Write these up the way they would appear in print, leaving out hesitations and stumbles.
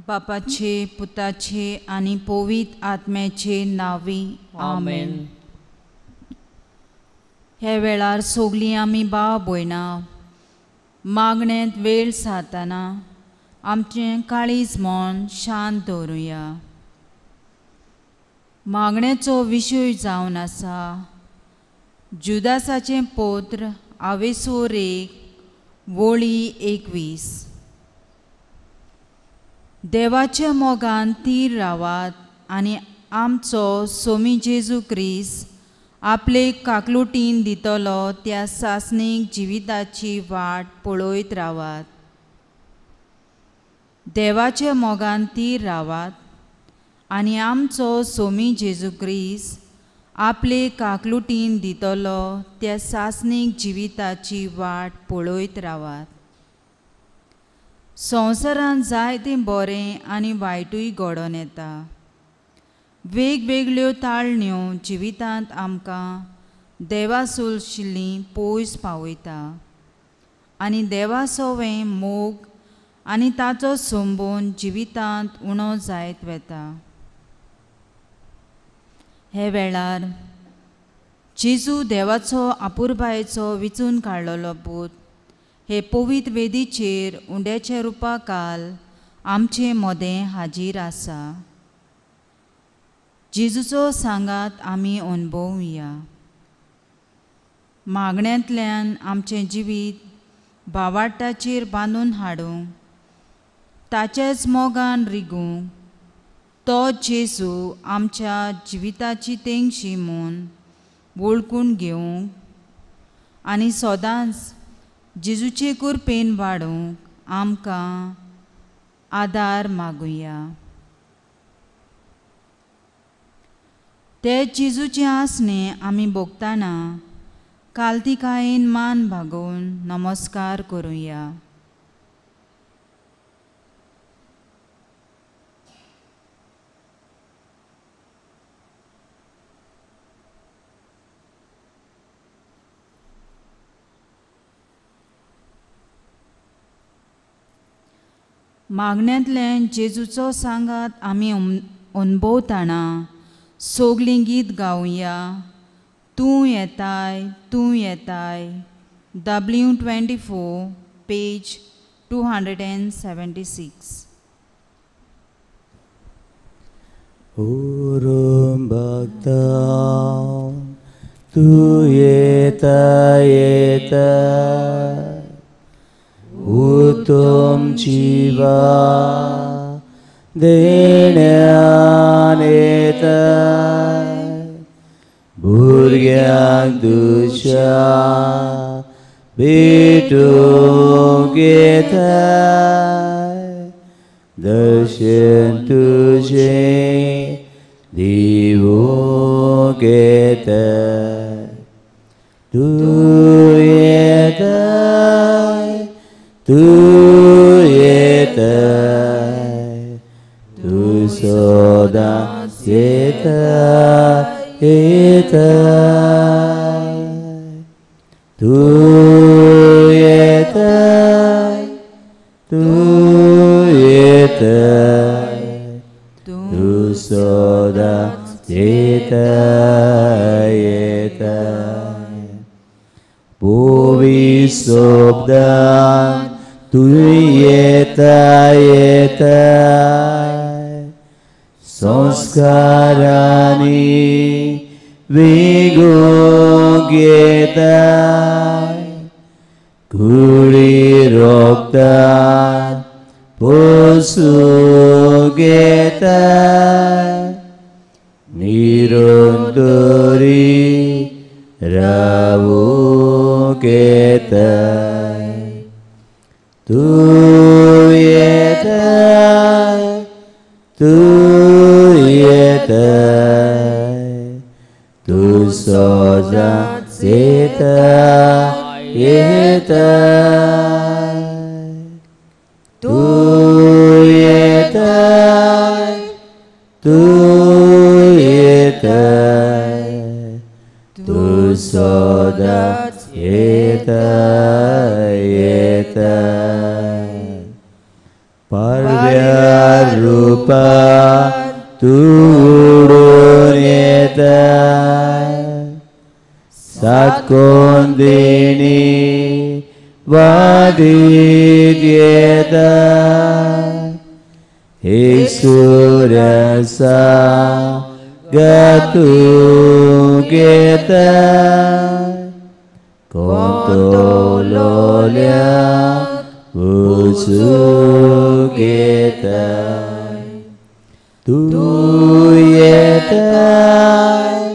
बापाचे पुताचे आनी पवित्र आत्म्याचे नांवी आमेन. हे वेळार सगळीं आमी भाव भयणां मागणेंत वेळ सारतना आमचें काळीज मन शांत दवरुया. मागण्याचो विशय जावन आसा जुदासाचें पत्र आवेसोर 1 वळी 21. देवाच्या मोगान तीर रावात आनी आमचो सोमी जेजू क्रिस्त आपले काकलुटीन दितलो त्या सासणीक जिविताची वाट पळयत रावात. देवाच्या मोगान तीर रावात आनी आमचो सोमी जेजू क्रिस्त आपले काकलुटीन दितलो त्या सासणीक जिविताची वाट पळयत रावात. संवसारांत जायतें बरें आनी वायटूय घडोवन येता. वेगवेगळ्यो ताळण्यो जिवितांत आमकां देवासुलशिल्लीं पयस पावयता आनी देवासोवें मोग आनी ताचो संबंद जिवितांत उणो जायत वता. हे वेळार जेजू देवाचो आपुरबायेचो विचून काडलेलो पूत हे पवित्र वेदीचेर उंड्याच्या रुपाकाल आमचे मदें हाजीर आसा. जेजूचो सांगात आमी अणभवया. मागण्यांतल्यान आमचें जिवीत भावार्ताचेर बांदून हाडूंक, ताच्याच मोगान रिगूंक तो जेजू आमच्या जिविताची तेंगशी म्हूण वळखून घेवंक आनी सदांच जेजूचे कृपेन वाडूंक आमकां आदार मागुया. ते जेजूचें आसणें आमी भोगतना कालतिकायेन मान बागोवन नमस्कार करुया. मागण्यांतल्यान जेजूचो सांगात आमी अणभवतना सगळीं गीत गावया. तूं येताय तूं येताय W24 page 276. उरूं भक्ता तूं येता येता उत्तम जिवा देण्यान येता भुरग्यांक तुज्या भेटूंक येता दर्शन तुजें दिवूंक येता तूं येता तूं येताय तूं सदांच येता येताय तूं येताय तूं येताय तूं सदांच येता येताय पवित्र शब्दान तूं येता येताय संस्कारांनी वेगूंक येताय कुडी रोगतान पोसूंक येताय निरंतरी रावूंक येताय तूं येताय तूं येताय तूं सदांच येता येताय तूं येताय तूं येताय तूं सदांच येता येताय पारव्या कुपां तूं उडून येताय सातकोन देणी वादीत येताय एक सुर्यासा गातूंक येताय कोंतोलोल्याक वचूंक येताय तूं येताय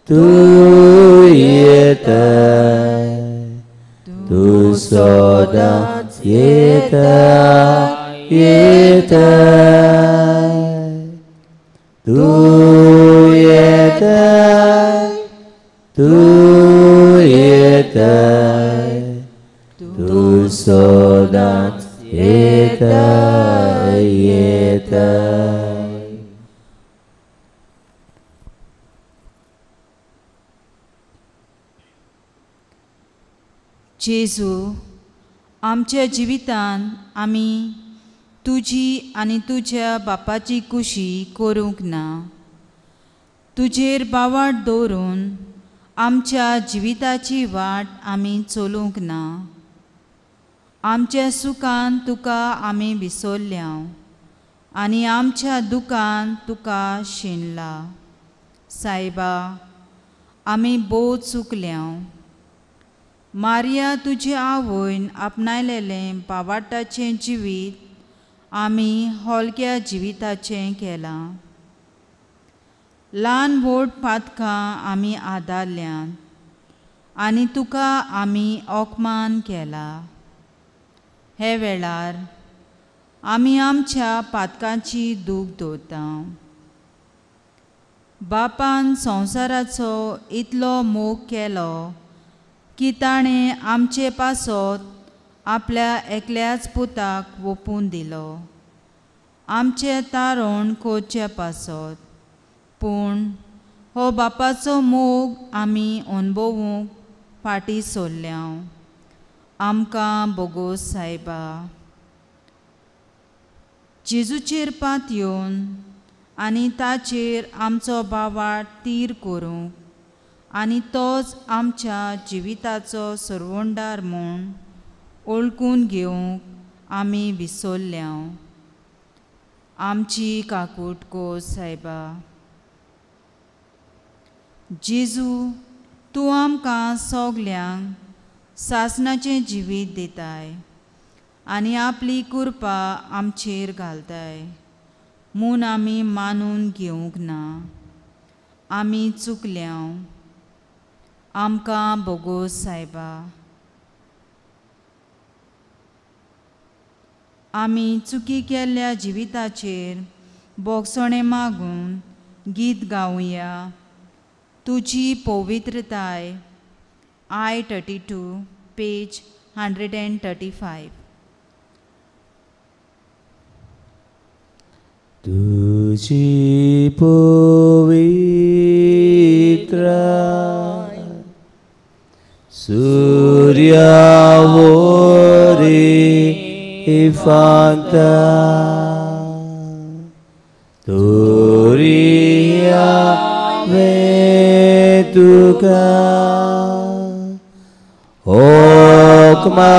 तूं येताय तूं सदांच येताय येताय तूं येताय तूं येताय तूं सदांच येताय येताय. जेजू, आमच्या जिवितान आमी तुजी आनी तुज्या बापाची कुशी करूंक ना. तुजेर बावाट दवरून आमच्या जिविताची वाट आमी चलूंक ना. आमच्या सुखान तुका आमी विसरल्या आनी आमच्या दुखान तुका शिणला. सायबा, आमी भोव चुकल्या. मारिया तुजे आवयन आपणायलेलें बावाटाचें जिवीत आमी हलक्या जिविताचें केलां. ल्हान व्हड पातकां आमी आदारल्यांत आनी तुका आमी अपमान केला. हे वेळार आमी आमच्या पातकांची दूख दवरता. बापान संवसाराचो इतलो मोग केलो की ताणें आमचे पासत आपल्या एकल्याच पुताक वोपून दिलो आमचें तारण करचे पासत. पूण हो बापाचो मोग आमी अणभवूंक फाटीं सरल्या. आमकां बोगोस सायबा. जेजूचेर पातयेवन आनी ताचेर आमचो बावाट तीर करूंक आनी तोच आमच्या जिविताचो सरवंडार म्हूण वळखून घेवंक आमी विसरल्या. आमची काकूट कर सायबा. जेजू, तूं आमकां सगल्यांक सासणाचें जिवीत दिताय आनी आपली कृपा आमचेर घालताय म्हूण आमी मानून घेवंक ना. आमी चुकल्या. आमकां बोगोस सायबा. आमी चुकी केल्ल्या जिविताचेर बोगसणें मागून गीत गावया. तुजी पवित्रताय. I 32 page 135. तुजी पवित्रताय सूर्यावरी फांता तुरिया वे तुका ओकमा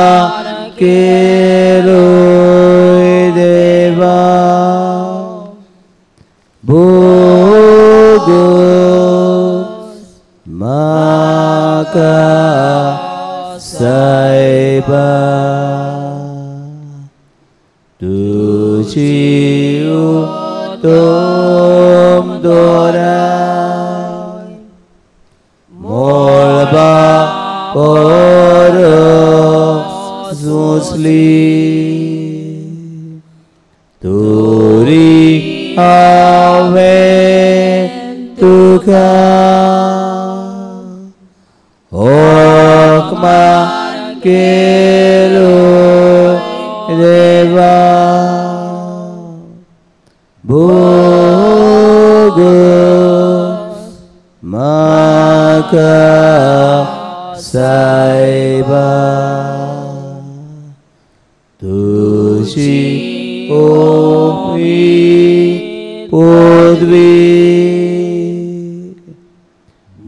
केलोय देवा बोगोस माका सायबा तुजी उत्तम दोराय मोळबा परस झुंजली तुरी हांवें तुका ओकमा केलो देवा बोगोस म्हाका सायबा तुजी ओपी पोदवी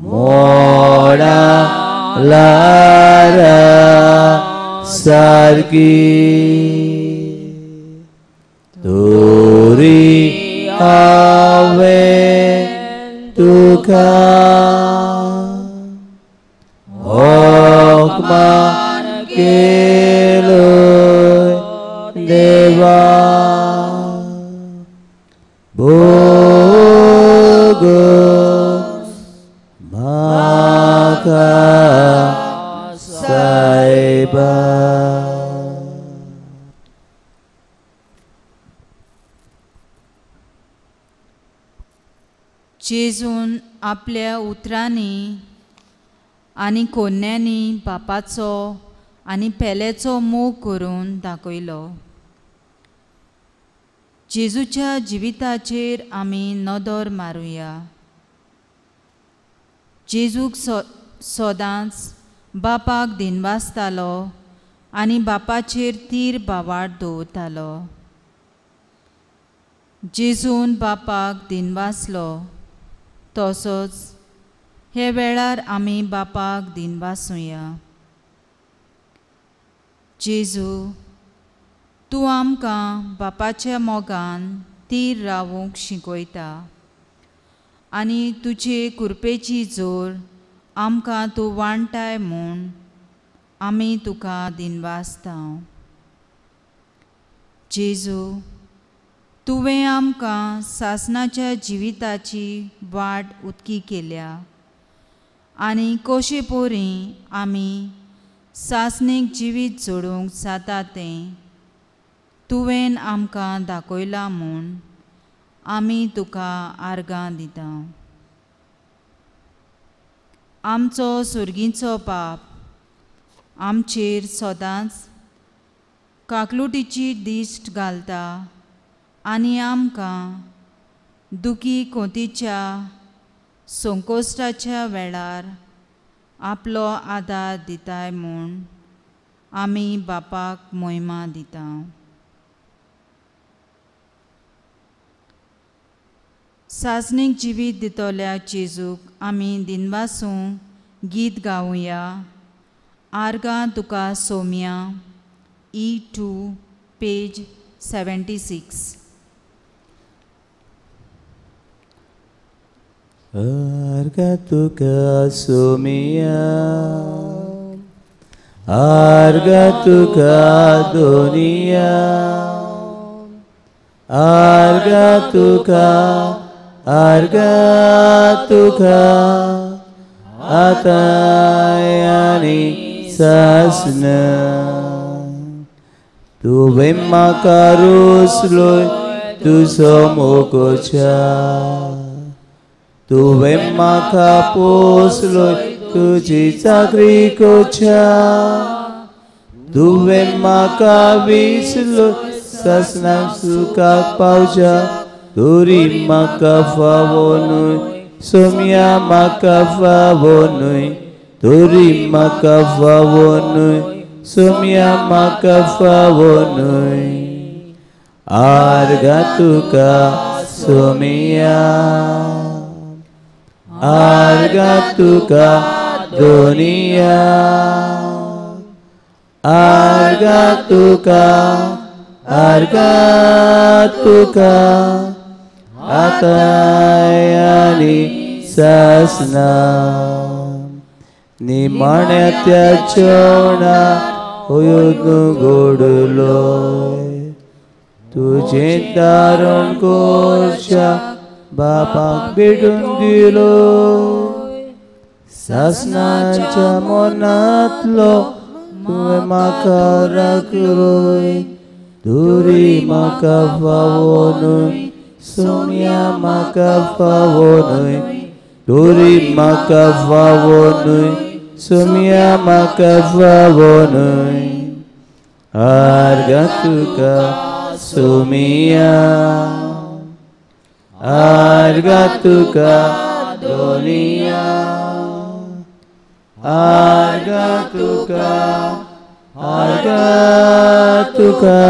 मोडा लारा सारकी तोरी हांवें तुका होकमान केलो देवा भोग म्हाका सायबा. जेजून आपल्या उतरांनी आनी कोन्यांनी बापाचो आनी पेल्याचो मोग करून दाखयलो. जेजूच्या जिविताचेर आमी नदर मारुया. जेजूक सदांच बापाक दिनवासतालो आनी बापाचेर तीर भावार्थ दवरतालो. जेजून बापाक दिनवासलो तसोच हे वेळार आमी बापाक दिनवासुया. जेजू, तूं आमकां बापाच्या मोगान तीर रावूंक शिकयता आनी तुजे कृपेची जोर आमकां तूं वांटाय म्हूण आमी तुका दिनवासता. जेजू, तुवें आमकां सासणाच्या जिविताची वाट उदकी केल्या आनी कशे पोरी आमी सासणीक जिवीत जोडूंक जाता तें तुवें आमकां दाखयलां म्हूण आमी तुका आर्गां दिता. आमचो सुर्गीचो बाप आमचेर सदांच काकलुटीची दिश्ट घालता आनी आमकां दुखी कोतीच्या संकोश्टाच्या वेळार आपलो आदार दिताय म्हूण आमी बापाक मोहिमा दिता. सासणीक जिवीत दितल्या जेजूक आमी दिनवासूं गीत गावया. आर्गां तुका सोम्या, E2 page 76. आर्गां तुका सोमिया, आर्गां तुका दोनिया, आर्गां तुका, आर्गां तुका आतां आनी सासणा. तुवें म्हाका रोसलोय तुजो मोगोच्या, तुवें म्हाका पोसलोय तुजी चाकरी कोच्या, तुवें म्हाका विसलोय सासणाक सुखाक पावच्या, तोरी म्हाका फावो न्हय सोम्या म्हाका फावो न्हय, तोरी म्हाका फावो न्हय सोम्या म्हाका फावो न्हय. आर्गां तुका सोमिया, आर्गां तुका दोनिया, आर्गां तुका, आर्गां तुका आतां आनी सासणा. निमाण्या त्या जेवणा होयो गोडलोय, तुजें दारण कोरच्या बापाक भेटून दिलो, सासणाच्या मनांतलो तुवें म्हाका राखलोय, तुरी म्हाका फावो न्हय सोम्या म्हाका फावो न्हय, तोरी म्हाका फावो न्हय सोम्या म्हाका फावो न्हय. आर्गां तुका सोमिया, आर्गां तुका दोनिया, आर्गां तुका, आर्गां तुका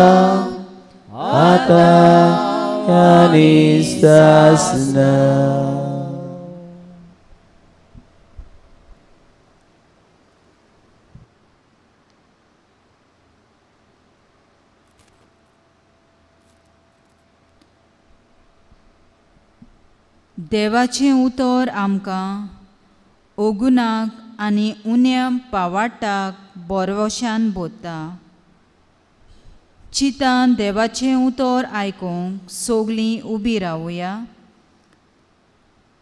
आतां आनी सासना. देवाचें उतर आमकां ओगुणाक आनी उण्या पावाटाक बोरवशान बोता. चिंतान देवाचें उतर आयकूंक सगळीं उबी रावया.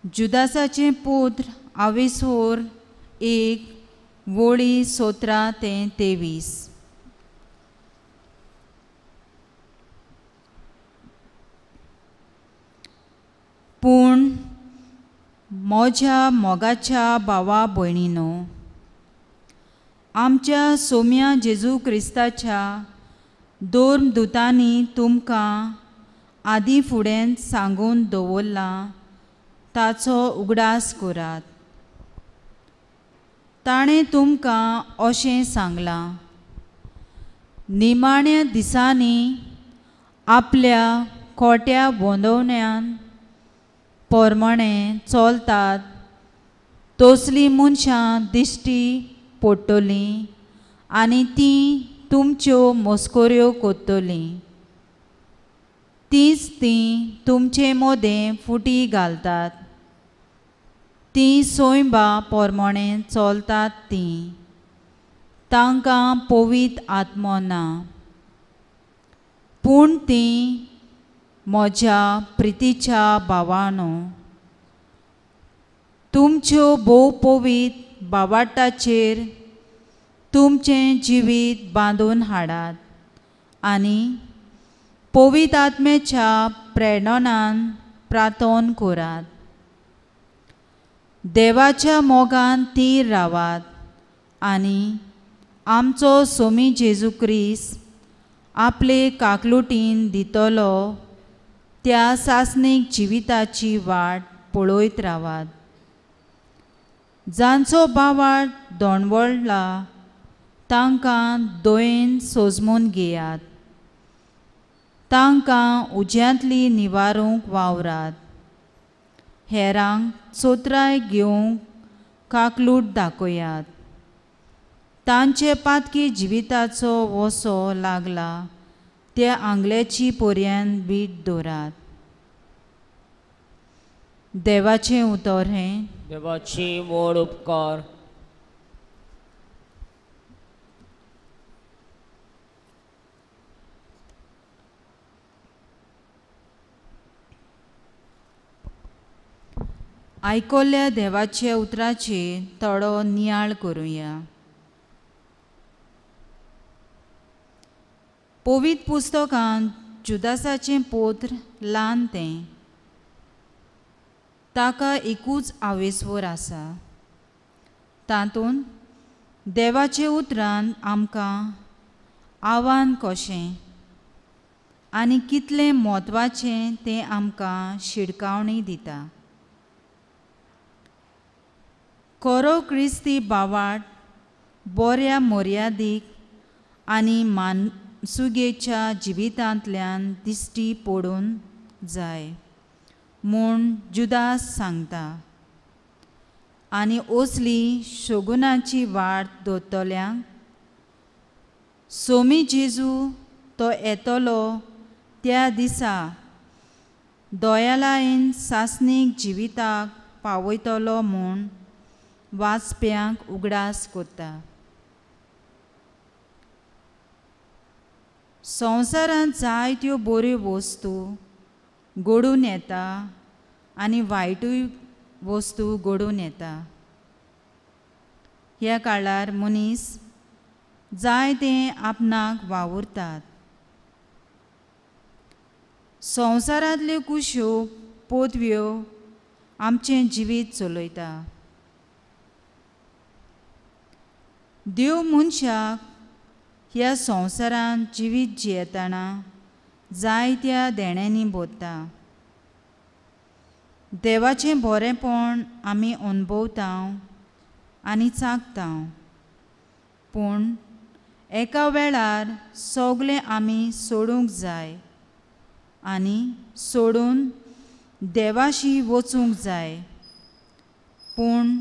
जुदासाचें पुत्र आवेसोर 1 वळी 17 ते 23. पूण म्हज्या मोगाच्या भावा भयणीनो, आमच्या सोम्या जेजू क्रिस्ताच्या दोन दुतांनी तुमकां आदीं फुडें सांगून दवरलां ताचो उगडास करात. ताणें तुमकां अशें सांगलां, निमाण्या दिसांनी आपल्या खोट्या बोंदवण्यान पोरमाणें चलतात तसलीं मनशां दिश्टी पडटलीं आनी तीं तुमच्यो मस्कऱ्यो करतलीं. तींच तीं तुमचे मदें फुटी घालतात, तीं सोयंबा पोरमाणें चलतात, तीं तांकां पवित्र आत्मो ना. पूण तीं म्हज्या प्रितीच्या भावानो, तुमच्यो भोव पवित्र बावाटाचेर तुमचें जिवीत बांदून हाडात आनी पवित्र आत्म्याच्या प्रेरणान प्रार्थना करात. देवाच्या मोगान तीर रावात आनी आमचो सोमी जेजू क्रिस्त आपले काकलुटीन दितलो त्या सासणीक जिविताची वाट पळयत रावात. जांचो बावाट दोणवळला तांकां दोयेन सोजमून घेयात, तांकां उज्यांतली निवारूंक वावरात, हेरांक चोत्राय घेवंक काकलूट दाखयात. तांचे पातकी जिविताचो वसो लागला त्या आंगल्याची पर्यान बीट दवरात. देवाचें उतर हें. देवाची व्हड उपकार. आयकल्ल्या देवाच्या उतराचे थोडो नियाळ करुया. पवित्र पुस्तकांत जुदासाचें पोत्र ल्हान तें, ताका एकूच आवेसवर आसा. तातूंत देवाचे उतरान आमकां आव्हान कशें आनी कितलें म्हत्वाचें तें आमकां शिडकावणी दिता. खरो क्रिस्ती बावाट बऱ्या मर्यादीक आनी मानसुगेच्या जिवितांतल्यान दिश्टी पडून जाय म्हूण जुदास सांगता आनी असली शगुनाची वाट दवरतल्यांक सोमी जेजू तो येतलो त्या दिसा दयालायन सासणीक जिविताक पावयतलो म्हूण वाचप्यांक उगडास करता. संवसारांत जायत्यो बऱ्यो वस्तू घडून येता आनी वायटूय वस्तू घडून येता. ह्या काळार मनीस जाय तें आपणाक वावुरतात. संवसारांतल्यो कुश्यो पदव्यो आमचें जिवीत चलयता. देव मनशाक ह्या संवसारांत जिवीत जियेतना जायत्या देण्यांनी भरता. देवाचें बरेंपण आमी अणभवता आनी चाखता, पूण एका वेळार सगळें आमी सोडूंक जाय. आनी सोडून देवाशी वचूंक जाय. पूण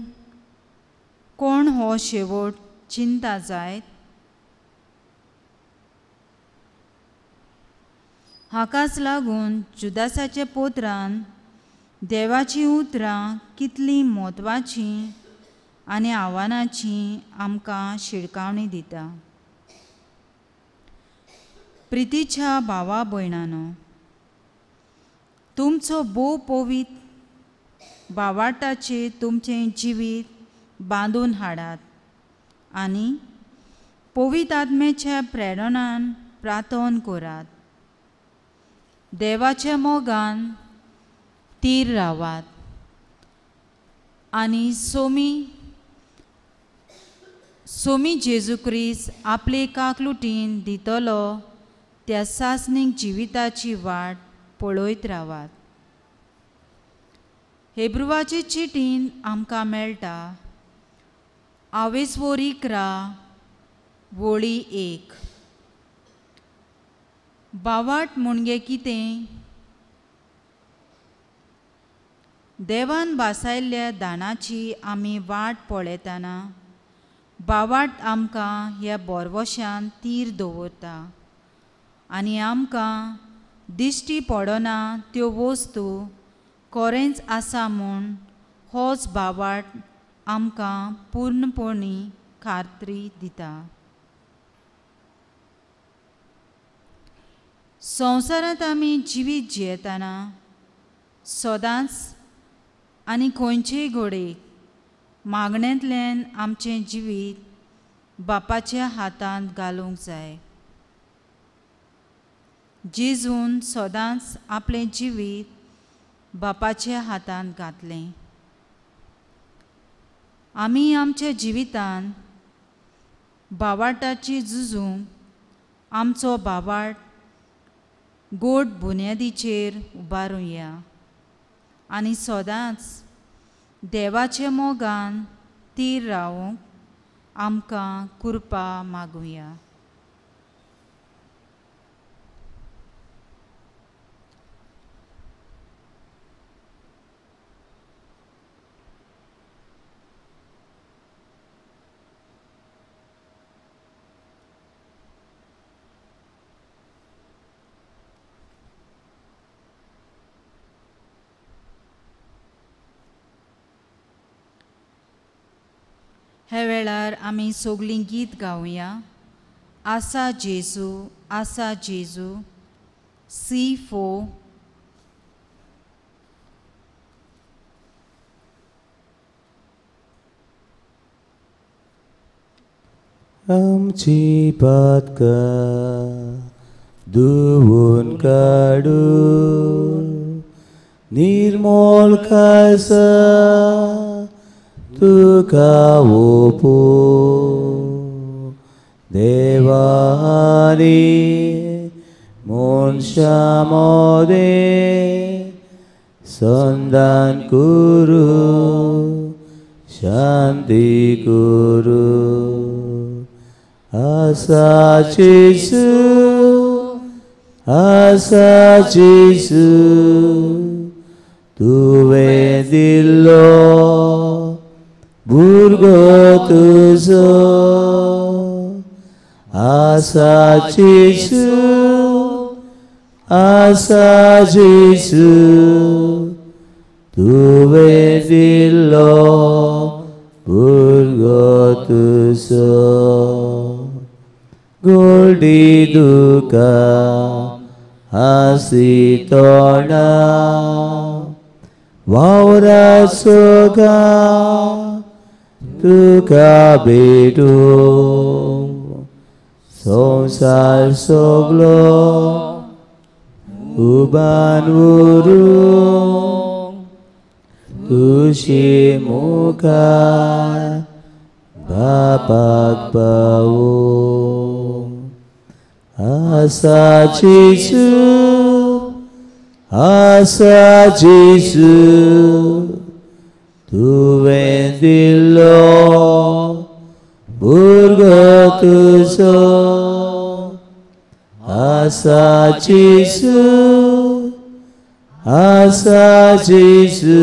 कोण हो शेवट चिंता जायत? हाकाच लागून जुदासाच्या पोत्रान देवाचीं उतरां कितलीं म्हत्वाचीं आनी आव्हानाची आमकां शिडकावणी दिता. प्रितीच्या भावा भयणानो, तुमचो भोव पवित्र भावार्ताचेर तुमचें जिवीत बांदून हाडात आनी पवित्र आत्म्याच्या प्रेरणान प्रार्थना करात. देवाच्या मोगान तीर रावात आनी सोमी जेजू क्रिस्त आपले काकलुटीन दितलो त्या सासणीक जिविताची वाट पळयत रावात. हेब्रुवाचे चिटीन आमकां मेळटा आवेसवोर 11 वळी 1. बावाट म्हणजे कितें? देवान बासायल्ल्या दानाची आमी वाट पळयतना बावाट आमकां ह्या बोरवशान तीर दवरता आनी आमकां दिश्टी पडना त्यो वस्तू कोरेंच आसा म्हूण होच बावाट आमकां पूर्णपणी खात्री दिता. संवसारांत आमी जिवीत जियेतना सदांच आनी खंयचेय घडयेक मागण्यांतल्यान आमचें जिवीत बापाच्या हातांत घालूंक जाय. जेजून सदांच आपलें जिवीत बापाच्या हातांत घातलें. आमी आमच्या जिवितांत बावाटाची झुजूंक आमचो बावाट गोड बुन्यादीचेर उबारुया आनी सदांच देवाच्या मोगान तीर रावूंक आमकां कृपा मागुया. ह्या वेळार आमी सगळीं गीत गावया. आसा जेजू, आसा जेजू, C4. आमची पातकां धुवून काडून निर्मोल खासा तुका ओपो देवानी मनशा मोदें संदान करू शांती करू. आसा जेजू, आसा जेजू, तुवें दिल्लो भुरगो तुजो. आसा जेजू, आसा जेजू, तुवें दिल्लो भुरगो तुजो. गोडी दुकां हांसी तोंडां वावरा सोगां तुका भेटूं. संवसार सगलो उबान उरूं तुजे मुखार बापाक पावूं. आसा जेजू, आसा जेजू, तुवें दिल्लो भुरगो तुजो. आसा जेजू, आसा जेजू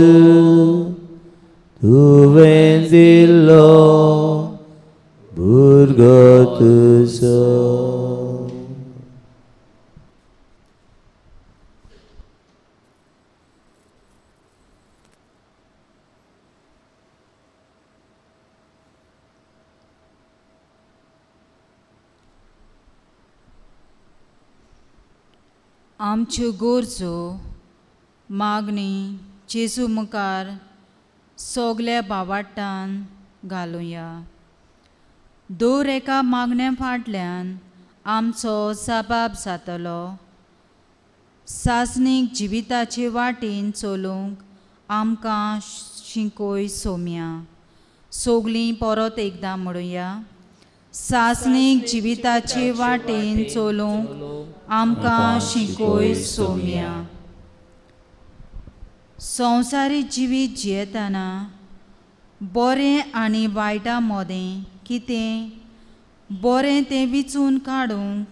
तुवें दिल्लो भुरगो तुजो. आमच्यो गरजो मागणी जेजू मुखार सगल्या बावाटान घालुया. दर एका मागण्या फाटल्यान आमचो जबाब जातलो. सासणीक जिविताचे वाटेन चलूंक आमकां शिकय सोम्या. सगलीं परत एकदां म्हणुया. सासणीक जिविताचे वाटेन चलूंक आमकां शिकय सोम्या. संवसारी जिवीत जियेतना बरें आनी वायटा मदें कितें बरें तें विचून काडूंक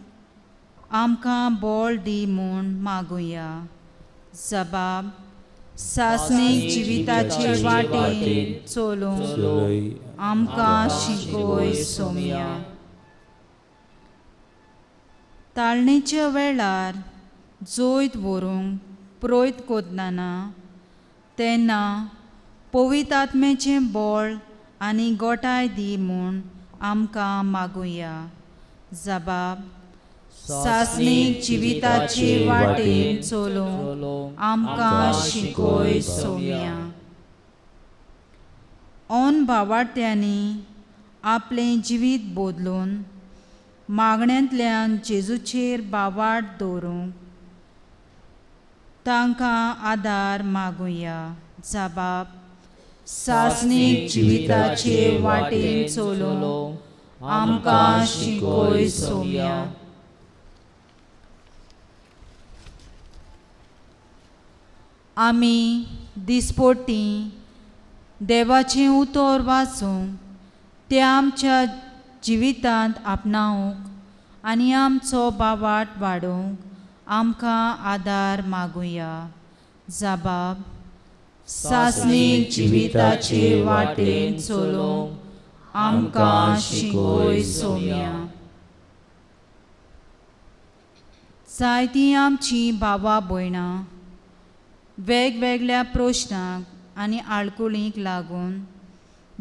आमकां बळ दी म्हूण मागुया. जबाब सासणीक जिविताचे वाटेन चलूंक आमकां शिकय सोम्या. ताळणेच्या वेळार जैत व्हरूंक प्रयत्न करतना तेन्ना पवित्र आत्म्याचें बळ आनी गोठाय दी म्हूण आमकां मागुया. जबाब सासणीक जिविताचे वाटेन चलूंक आमकां शिकय सोम्या. ऑन भावाड्त्यांनी आपलें जिवीत बदलून मागण्यांतल्यान जेजूचेर बावाट दवरूंक तांकां आदार मागुया. जबाब सासणीक जिविताचे वाटेन चलूंक आमकां शिकय सोम्या. आमी दिसपट्टी देवाचें उतर वाचूंक तें आमच्या जिवितांत आपणावंक आनी आमचो बावाट वाडोवंक आमकां आदार मागुया. जबाब सासणीक जिविताचे वाटेन चलूंक आमकां शिकय सोम्या. जायतीं आमचीं भावा भयणां वेगवेगळ्या प्रश्नांक आनी आडकुळींक लागून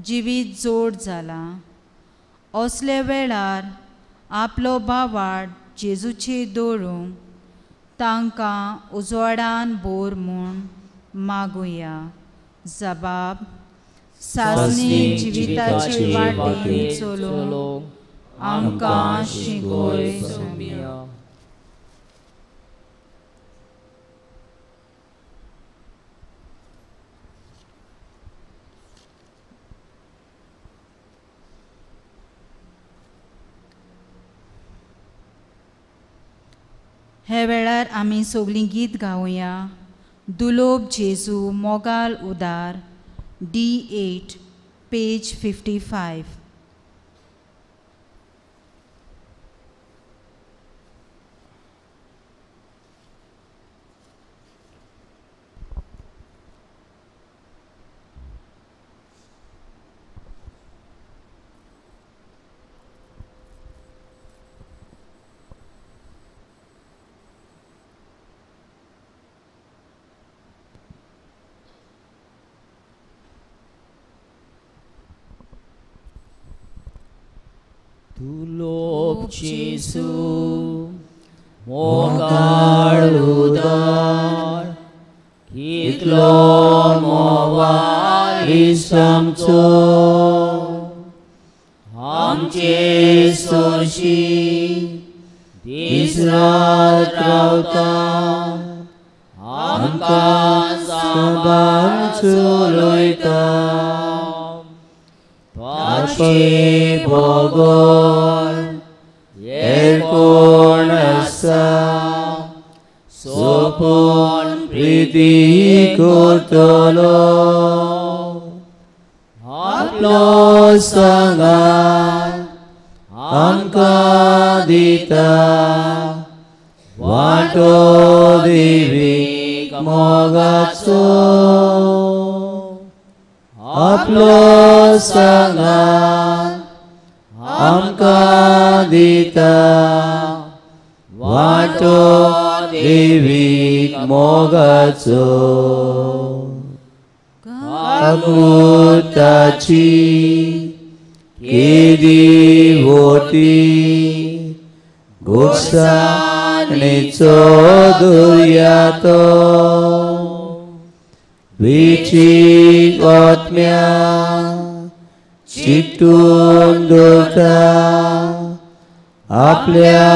जिवीत जोड जालां. असल्या वेळार आपलो बावाट जेजूचेर दवरूंक तांकां उजवाडान भर म्हूण मागुया. जबाब सासणीक जिविताचे वाटेन चलूंक आमकां शिकय सोम्या. हे वेळार आमी सगलीं गीत गावया. दुलोब जेजू मोगाल उदार, D8 page 55. दुलोब जेजू मोगाळ उदार कितलो मोवार इश्टांचो आमचे सोरशी दीस रात रावता आमकां सांबाळ चलयता ताचे बगर हेर कोण आसा सोपून प्रिती करतलो आपलो सांगात आमकां दिता वाटो दिवी मोगाचो आपलो सांगात आमकां दिता वांटो देवीक मोगाचो काकुताची केदी वोटी गोसाणेचो दुर्यातो विचीक आत्म्या चिकटून दवरता आपल्या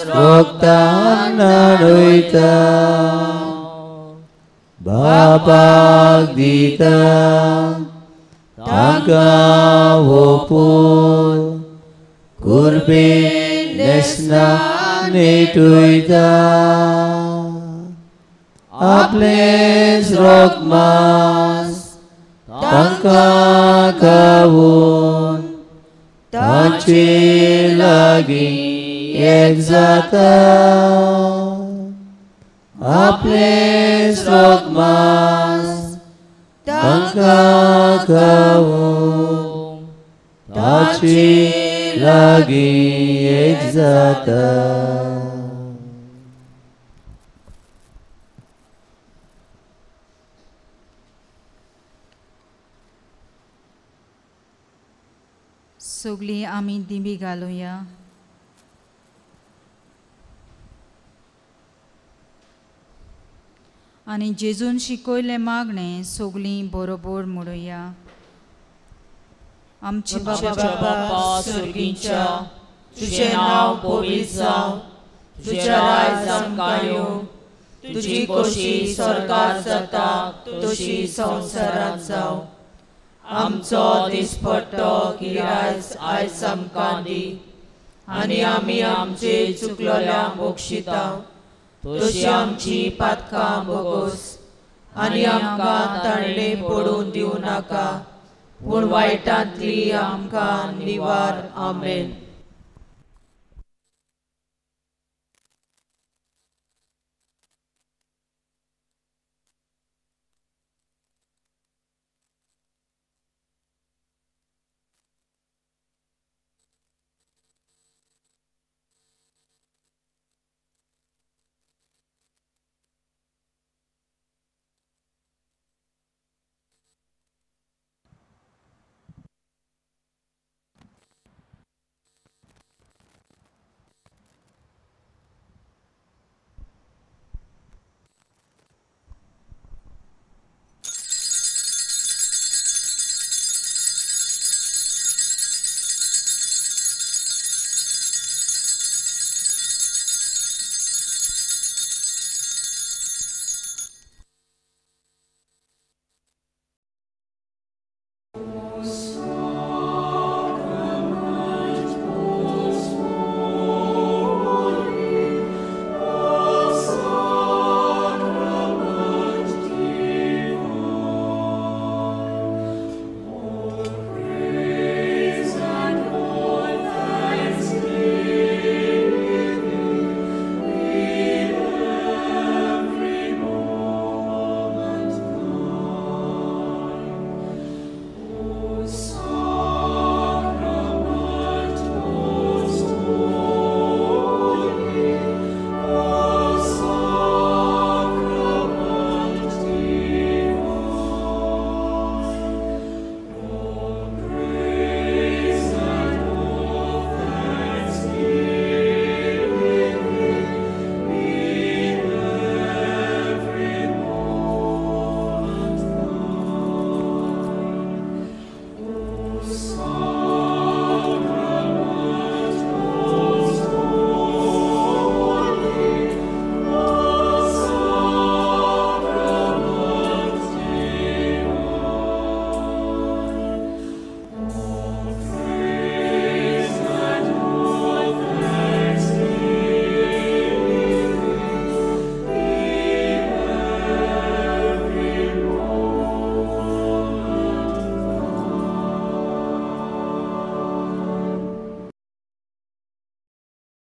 रोगतान न्हाणयता बापाक दिता तांकां ओपून कुर्बेन न्हेसना नेटयता आपलेंच रोगमास तांकां खावून तांचे लागीं एक जाता आपलेंच रोगमास तांकां खावून तांचे लागीं एक जाता. सगळीं आमी दिंबी घालुया. आनी जेजून शिकयल्लें मागणें सगळीं बरोबर म्हणुया. आमचे बापा स्वर्गींच्या, तुजें नांव पवित्र जावं, तुजें राज आमकां येवं, तुजी खोशी स्वर्गार जाता तशी संवसारांत जावं. आमचो दिसपट्टो गिरायस आयज आमकां दी आनी आमी आमचे चुकलोल्यांक बक्षिता तशी आमची पातकां भोगोस आनी आमकां ताणें पडून दिवं नाका पूण वायटांतली आमकां निवार. आमेन.